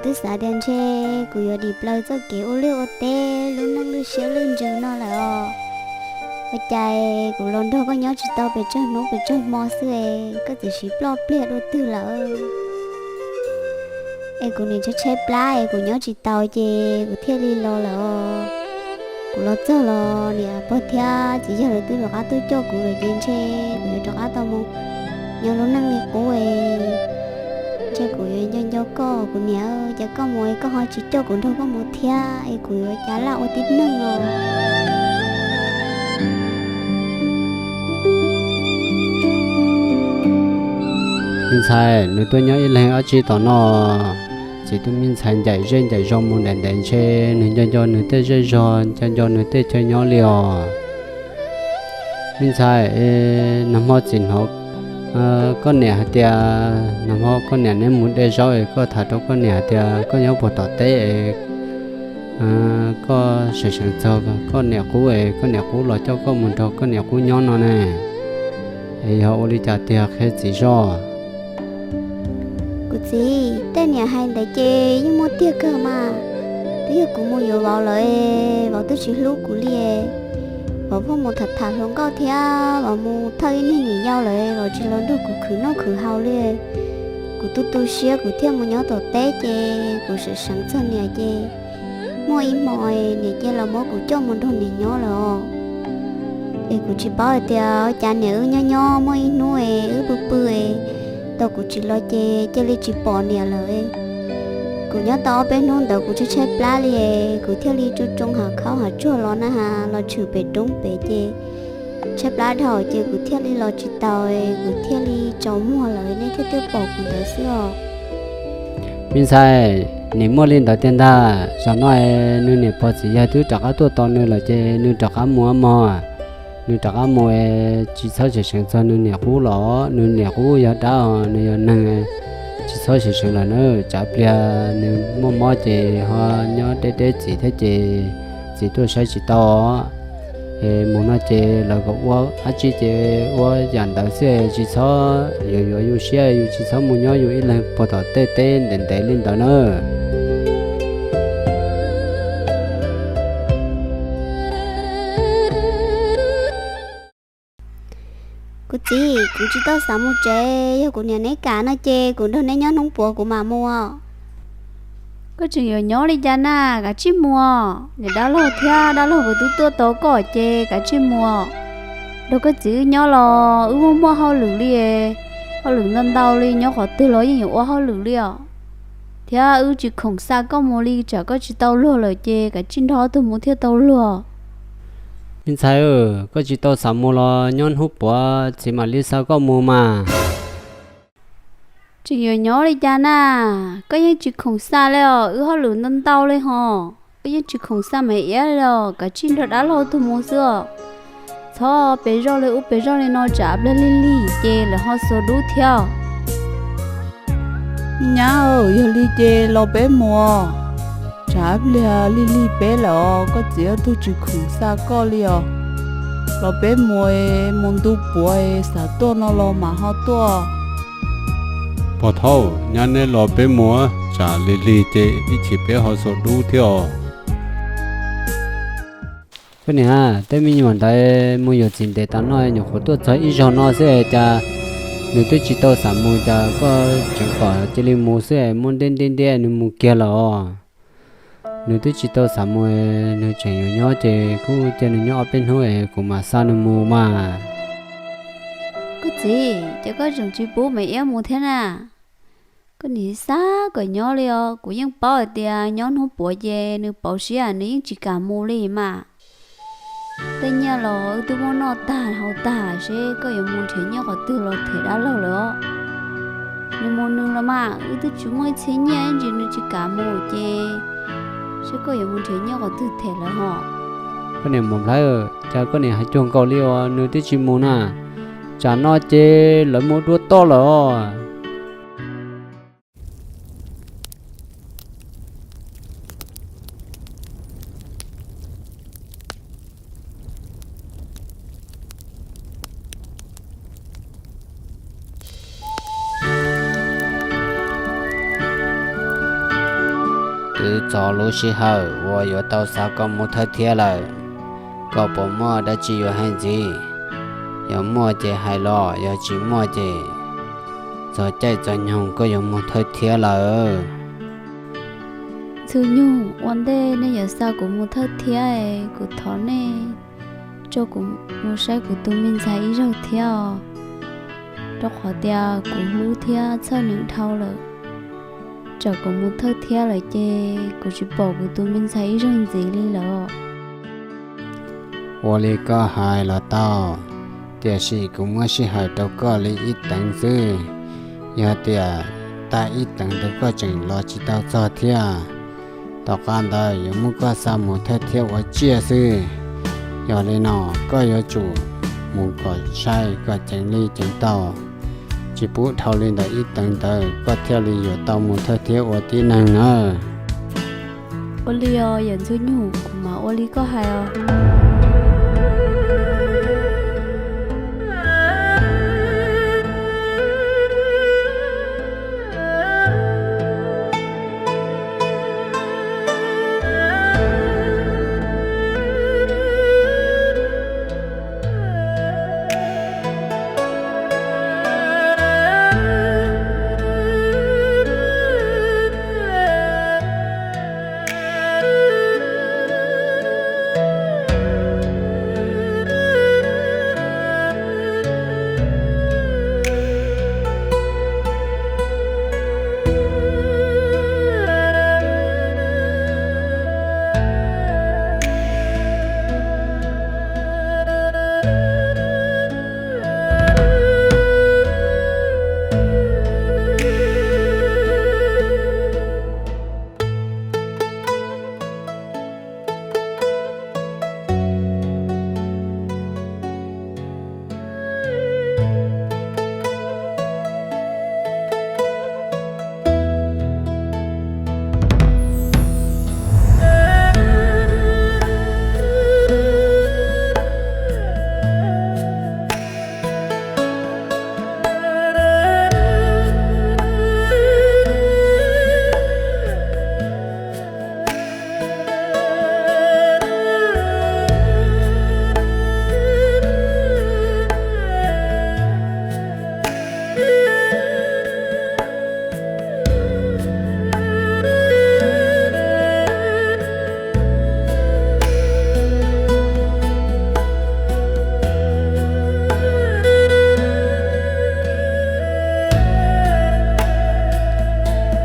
Wb xav tias ntshe kuv yuav dim plaws txoj kev ua liaj ua teb, lub neej lwj siab lwj ntsws no lawm os. Ua cas kuv los nrog koj nyob tsis tau pes tsawg hnub pes tsawg hmo xwb es koj txawm siv ploj pliag dua twg lawm. Es kuv nim tshaib tshaib plab es kuv nyob tsis tau ces kuv thiaj li los lawm os. Kuv los txog los niam pog thiab txiv yawg lawv twb rov qab tuaj coj kuv lawm ces ntshe kuv yuav rov qab tau mus nyob lub neej li qub es. Ntshe kuv yuav nco nco koj kuv niam, ces koj mus es koj ho tsis coj kuv nrog koj mus thiab es kuv yuav cas laj ua tib neeg os. Me ntxhais, nws tuaj nyob ib leeg dab tsi tom no? Txiv tus me ntxhais ncaim zej ncaim zos mus ntev ntev ntshe nws nco nco nws tej zej zog, nco nco nws tej chaw nyob li os. Me ntxhais, nag hmo txiv hnov koj niam hais tias nag hmo koj niam neb mus de zaub es koj tham rau koj niam hais tias koj nyob puag tom teb es koj seev seev txog koj niam qub es koj niam qub los coj koj mus nrog koj niam qub nyob no ne. Es yog ua li cas tiag qhia txiv zoj. Kuv txiv, tej niam hais ntawd ces yeej muaj tiag kawg mas. Twb yog kuv mus yuav vauv lawm, vauv twb tsis hlub kuv li. Vauv pheej mus tham tham hluas nkauj thiab vauv mus thawj ib niag niam yau lawm, vauv tsis los nrog kuv khwv noj khwv haus li. Kuv tu tu siab kuv thiaj mus nyob tom teb ces kuv seev seev txog niam ces muaj ib hmo niam cia los muab kuv coj mus nrog niam nyob lawm os. Es kuv tsis paub hais tias ua cas niam wb nyob nyob muaj ib hnub es wb pw pw es tau kuv tsis los ces cia li tsis pom niam lawm. Kuv nyob tau ob peb hnub ntawd kuv tshaib tshaib plab li, kuv thiaj li tsoo tsoo hav khaub hav tsuag los na has los tshwm pem roob pem ces tshaib plab dhau ces kuv thiaj li los tsis taus, kuv thiaj li tsaus muag lawm nej thiaj tuaj pom kuv ntawd xwb os. Me ntxhais, nim muaj li ntawd tiag ntag. Zaum no nws niam pog txiv yawg twb rov qab tuaj tos nws lawm ces nws rov qab mus mog. Nws rov qab mus es tsis txhob seev seev txog nws niam qub los, nws niam qub yog dab os, nws yog neeg, tsis txhob seev seev lawm na. Tsam pliag nws muaj mob ces ho nyob deb deb txiv thiab ces txiv tuaj saib tsis tau. Es mus no ces lawv kom ua dab tsi ces ua yam ntawd xwb, tsis txhob yuav yuav yus siab, yus tsis txhob mus nyob yus ib leeg puag tom tej teb ntev ntev li ntawd na. Kuv txiv, kuv tsis tau xav mus tsev, yog kuv niam neb kam no ces kuv nrog neb nyob hnub puav kuv mam mus. Koj tseem yuav nyob li cas na, kav tsij mus. Niam dab laug thiab dab laug puas twb tuaj tos koj ces kav tsij mus. Nrog koj txiv wb nyob los wb muaj muaj hauj lwm li, hauj lwm ntau ntau li, nyob qhov twg los yeej yuav ua hauj lwm li os. Thiab wb tsis khoom xa koj mus li, tsam koj tsis tau luag lawm ces kav tsij nrog ob tug mus thiaj tau luag. Me ntxhais, koj tsis tau xav mus los nyob hnub puav txiv mam li xa koj mus mas. Tseem yuav nyob li cas na, koj yeej tsis khoom xa li os, wb hauj lwm ntau ntau li hos, wb yeej tsis khoom xa Maiv Iab li os, kav tsij nrog dab laug tug mus xwb os. Txhob pes zog li ub pes zog li no, tsam pliag lig lig ces lawv ho xuas dub thiab. Nyab, yog li ces los peb mus, tsam pliag lig lig peb lawm os, koj txiv ob tug tsis khoom xa koj li os. Los peb mus, mus ntu puav xav tuaj no los mam ho tuaj. Pog Thaub, nyab neb los peb mus, tsam lig lig ces ib chim peb ho xuas dub thiab os. Koj niam, tej me nyuam ntawd mus yuav txiv ntev tas no nyuam qhuav tuaj txog ib zaug no xwb cas nws twb tsis tau xav mus, cas koj tseem kom cia li mus xwb, muab ntiab ntiab ntiab nws mus kiag lawm os. Nws twb tsis tau xav mus, nws tseem yuav nyob ces kuj cia nws nyob ob peb hnub es kuv mam xa nws mus mas. Koj txiv, ces koj tseem tsis pub Maiv Iab mus thiab na? Koj nim xav kom nyob li os, kuv yeej paub hais tias nyob hnub puav ces nws pauv siab nws yeej tsis kam mus li mas. Tej nyiaj los wb twb muab noj tag haus tag, seb koj yuav mus nrhiav nyiaj qhov twg los them dab laug lawm os. Nws mus nws los mas, wb twb tsis muaj ib txhiab nyiaj ib ntsis nws tsis kam mus ces seb koj yuav mus nrhiav nyiaj qhov twg them lawm hos. Koj niam Muam Nplhaib, cas koj niam hais cuag nkaus li os, nws twb tsis mus na. Tsam no ces lawv mus dua toj lawm os. Txog lub sij hawm uas yuav tau xa koj mus thawj thiab lawm, koj puas muaj dab tsi yuav hais ntxiv? Yog muaj ces hais los, yog tsis muaj ces txog caij txog nyoog koj yuav mus thawj thiab lawm. Ntxwg Nyug, ua ntej nej yuav xa kuv mus thawj thiab es kuv thov nej tso kuv mus saib kuv tus me ntxhais ib zaug thiab os, rau qhov tias kuv hlub thiab txhawj nws dhau lawm. Tsam kuv mus thawj thiab lawm ces kuv tsis pom kuv tus me ntxhais ib zaug ntxiv li lawm. Ua li koj hais los tau, tiam sis kuv muab sij hawm rau koj li ib teev xwb. Yog tias tag ib teev ntawd koj tseem los tsis tau txog thiab, tom qab ntawd yuav muab koj xa mus thawj thiab ua tsiaj xwb. Yog li no koj yuav tsum mus kom sai kom ceev li ceev tau, tsis pub dhau li ntawm ib teev ntawd koj thiaj li yuav tau mus thawj thiab ua tib neeg nawb. Ua li os yawm Ntxwg Nyug, kuv mam ua li koj hais os.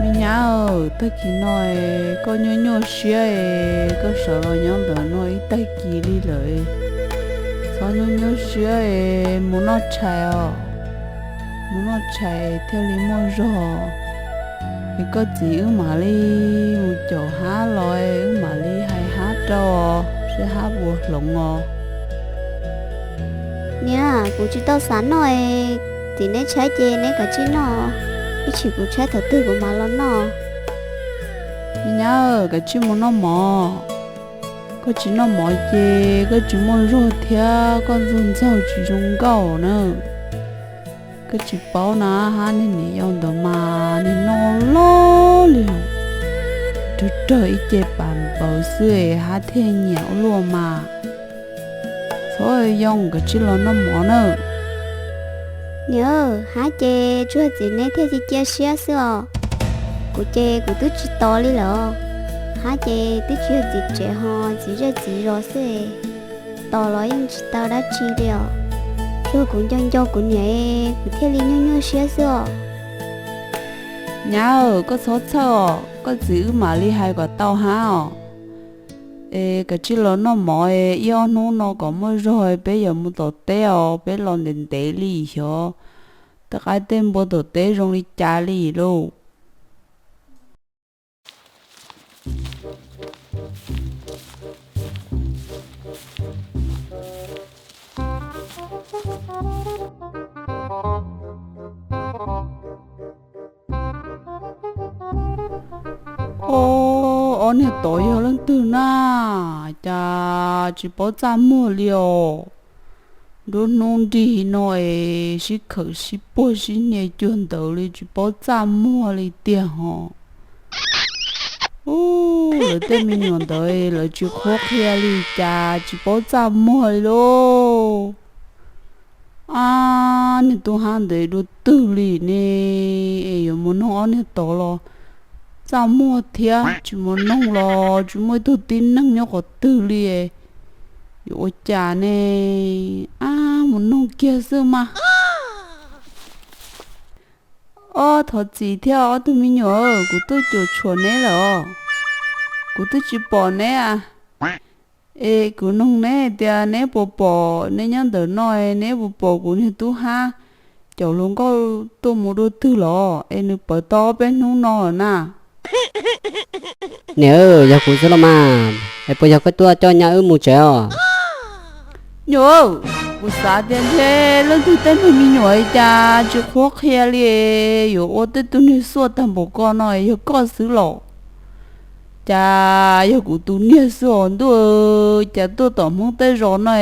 Me nyab, tag kis no koj nyuaj nyuaj siab es koj sawv los nyob ntawm no ib tag kis li lawm. Txhob nyuaj nyuaj siab es mus noj tshais os. Mus noj tshais thiaj li muaj zog. Es koj txiv wb mam li mus caum hab los wb mam li hais hab rau, saib hab puas hloov os. Niam, kuv tsis tau xav noj es, txiv neb tshaib ces neb kav tsij noj, ib tsam kuv tshaib thaum twg kuv mam los noj. Me nyab, kav tsij mus noj mov. Koj tsis noj mov ces koj tsis muaj zog thiab koj ntxaug ntxaug tsis zoo nkauj na. Koj tsis paub na, hab niag niam yau ntawd mas niag noj loj li, rawg rawg ib ce pas npawv xwb es hab thiaj nyiam ua luaj mas. Txhob yoo, kav tsij los noj mov na. Niam, hab ces tsuas txiv neb thiaj cia cia siab xwb os. Kuv ces kuv twb tsis tos li lawm os. Hab ces twb tsis yog txiv tsev ho txiv zej txiv zos xwb, tos los yeej tsis tau dab tsi li os. Tsuas kuv nco nco kuv niam, kuv thiaj li nyuaj nyuaj siab xwb os. Nyab, koj txhob txhawj os, koj txiv wb mam li hais kom tau hab os. Es kav tsij los noj mov es ib ob hnub no kom muaj zog peb yuav mus tom teb os, peb los ntev ntev li xyov tej qaib tej npua tom teb zoo li cas li lauj. Ob, ob niag tod yog leej twg na? Cas tsis paub txaj muag li os. Nruab hnub nrig no es sib khawm sib puag sib hnia cuag ntawd li tsis paub txaj muag li tiag ho. Ub, lawv tej me nyuam ntawd lawv tsis qhuab qhia li cas tsis paub txaj muag li lauj. Ab, niag tub hab ntawd dua twg li ne, es yuav mus noog ob niag tod los txaj muag thiab, tsis mus noog los tsis muaj ib tug tib neeg nyob qhov twg li. Yuav ua cas ne? Ab, mus noog kiag xwb mas. Ob, thov txim thiab ob tug me nyuam, kuv tuaj cuam tshuam neb lawm os. Kuv twb tsis pom neb a. Es kuv noog neb tias neb puas pom, neb nyob ntawm no neb puas pom kuv niag tub hab caum hluas nkauj tuaj mus dua twg los es nws pawv tau ob peb hnub no lawm na. Niam, yog kuv xwb los mas, es puas yog koj tuaj coj nyab wb mus tsev os? Nyuam, kuv xav tias ntshe leej twg tej niag me nyuam cas tsis qhuab qhia li, yuav ua tej tug niag xuaj tag npaum ko no yog koj xwb los. Cas yog kuv tus niag xwb os ntuj, cas tuaj tom Hmoob tej zos no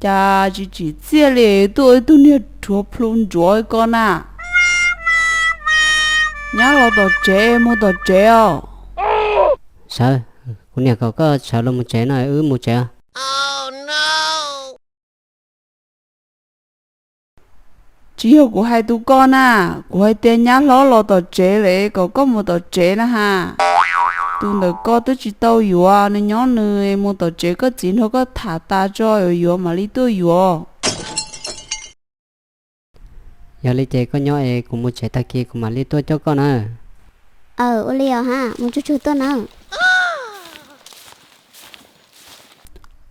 cas tsis tsim txiaj li, tuaj ua ib tug niag rhuav plhu ntsuav ko na. Nyab los tom tsev, mus tom tsev os. Sawv, kuv niam kom koj sawv los mus tsev no, wb mus tsev. Tsis yog kuv hais tus ko na, kuv hais tias nyab hlob los tom tsev lawm kom koj mus tom tsev na ha. Tus ntawm ko twb tsis tau yuav, nws nyob nws, mus tom tsev koj txiv nrog koj tham tas tso yuav yuav mam li tuaj yuav. Yog li ces koj nyob es kuv mus tsev tag kis kuv mam li tuaj coj koj na. Aw, ua li os ha, mus tsuag tsuag tuaj na.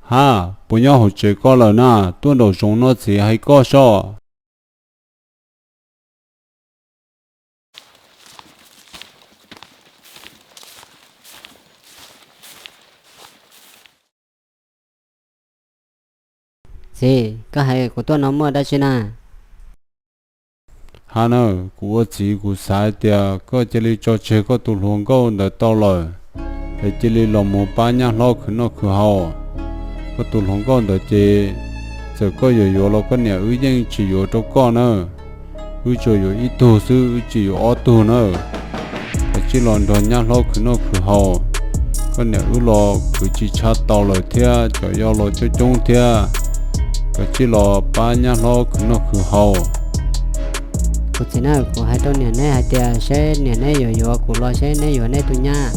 Ha, puas nyob hauv tsev koj lawm na, tuaj nraum zoov no txiv hais koj soj. Txiv, koj hais kuv tuaj no muaj dab tsi na? Ha na, kuv ua txiv kuv xav hais tias koj cia li tso tseg koj tus hluas nkauj ntawd tau lawm, es cia li los mus pab nyab hlob khwv noj khwv haus. Koj tus hluas nkauj ntawd ces txawm koj yuav yuav los koj niam wb yeej tsis yuav rau koj na. Wb tsuas yuav ib tug xwb, wb tsis yuav ob tug na. Koj cia li los nrog nyab hlob khwv noj khwv haus. Koj niam wb los khwv tsis tshaj tau lawm thiab, cov yau los coob coob thiab. Koj cia li los pab nyab hlob khwv noj khwv haus. Kuv txiv na, kuv hais rau niam neb hais tias seb niam neb yuav yuav kuv los seb neb yuav neb tus nyab.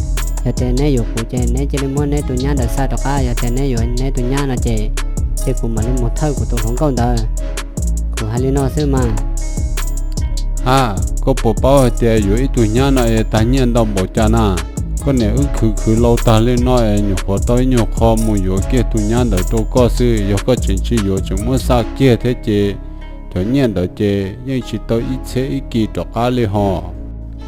Yog tias neb yuav kuv ces neb cia li muab neb tus nyab ntawd xa rov qab, yog tias neb yuav neb tus nyab no ces cia kuv mam li mus thawj kuv tus hluas nkauj ntawd. Kuv hais li no xwb mas. Ha, koj puas paub hais tias yuav ib tug nyab no es tag nyiaj ntau npaum cas na? Koj niam wb khwv khwv laus tag li no es nyuam qhuav tau ib nyuag qho mus yuav kiag tus nyab ntawd rau koj xwb, yog koj tseem tsis yuav tseem muab xa kiag thiab ces cov nyiaj ntawd ces yeej tsis tau ib txhiab ib kis rov qab li hos.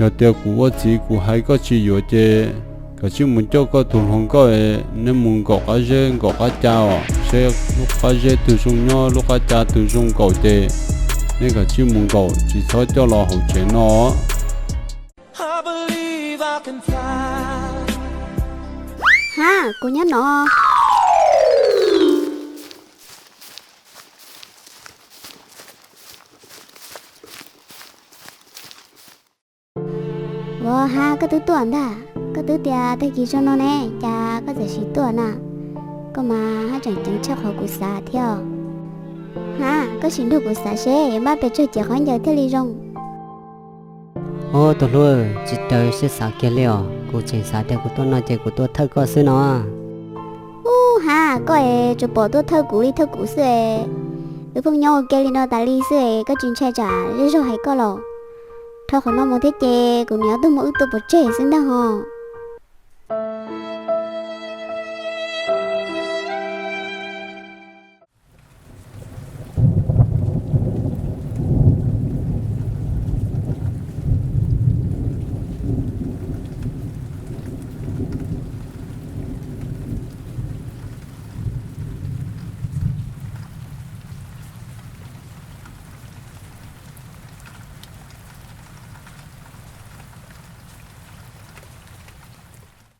Yog tias kuv ua txiv kuv hais koj tsis yuav ces koj cia li mus coj koj tus hluas nkauj, neb mus nkaum qab zeb nkaum qab ca os, seb lub qab zeb twg zoo nyob lub qab ca twg zoo nkaum ces neb koj cia li mus nkaum, tsis txhob coj los hauv tsev no. Ha, kuv nyob no. Ua, ha, koj twb tuaj ntag. Koj twb tias tag kis zoo no ne, cas koj txawm sim tuaj na? Koj mas haj tseem ceev tshaj qhov kuv xav thiab. Ha, koj sim nrog kuv xav seb yuav npaj pes tsawg ces qhov ncaws thiaj li zoo. Ub, tus hlub, tsis taws siab xav kiag li os. Kuv tseem xav tias kuv tuaj no ces kuv tuaj thawj koj xwb no. Ub, ha, koj es tsuas pom tuaj thawj kuv li thawj kuv xwb es. Wb pheej nyob ua ke li no tas li xwb es koj tsis ntshai tsam zej zog hais koj los? Dhau qhov no mus thiab ces kuv niam ob tug muab wb tua pov tseg xwb ntag hos.